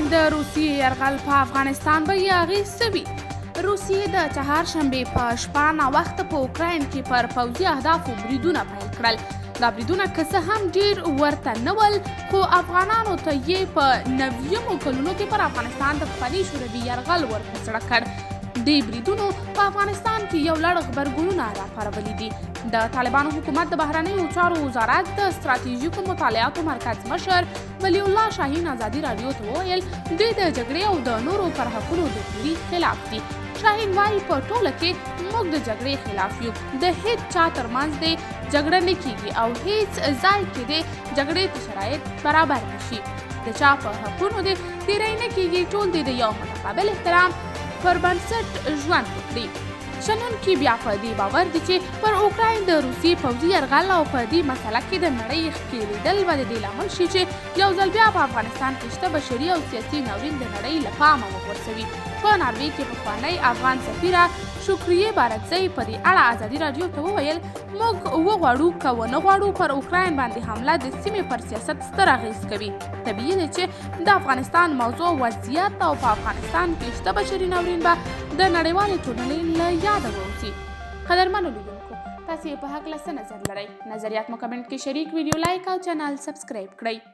اوکراین د روسیې یرغل په افغانستان به یې اغېز څه وي؟ روسیې د چهارشنبې په شپه ناوخته په اوکراین کې پر پوځي اهدافو بریدونه پیل کړل. دا بریدونه که څه هم ډیر ورته نه ول، خو افغانانو ته یې په نویمو کلونو کې پر افغانستان د پخواني شوروي یرغل ور په زړه کړ. دې بریدونو په افغانستان کې یو لړ غبرګونونه راپارولي دي. د طالبانو حکومت د بهرنیو چارو وزارت د ستراتیژیکو مطالعاتو مرکز مشر ولی الله شاهین ازادي راډیو ته وویل، دوی د جګړې او د نورو پر حقونو د تیري خلاف دي. شاهین وايي، په ټوله کې موږ د جګړې خلاف یو، د هیڅ چا ترمنځ دې جګړه نه کیږي او هیڅ ځای کې دې جګړې ته شرایط برابر نشي، د چا په حقونو دې تیری نه کیږي، ټول دې د یو متقابل احترام پر بنسټ ژوند وکړي. شنونکي بیا په دې باور دي چې پر اوکراین د روسیې پوځي یرغل او په دې مسله کې د نړۍ ښکېلېدل به د دې لامل شي چې یو ځل بیا په افغانستان کې شته بشري او سیاسي ناورین د نړۍ له پامه وغورځوي. په ناروې کې پخوانۍ افغان سفیره شکریې بارکزۍ په دې اړه ازادي راډیو ته وویل، موږ وغواړو که ونه غواړو پر اوکراین باندې حمله د سیمې پر سیاست ستر اغېز کوي. طبیعي ده چې د افغانستان موضوع، وضعیت او په افغانستان کې شته بشري ناورین به د نړیوالې ټولنې له یاده ووځي. قدرمنو لیدونکو، تاسو یې په هکله څه نظر لرئ؟ نظریات مو کمنټ کې شریک، ویډیو لایک او چینل سبسکرایب کړئ.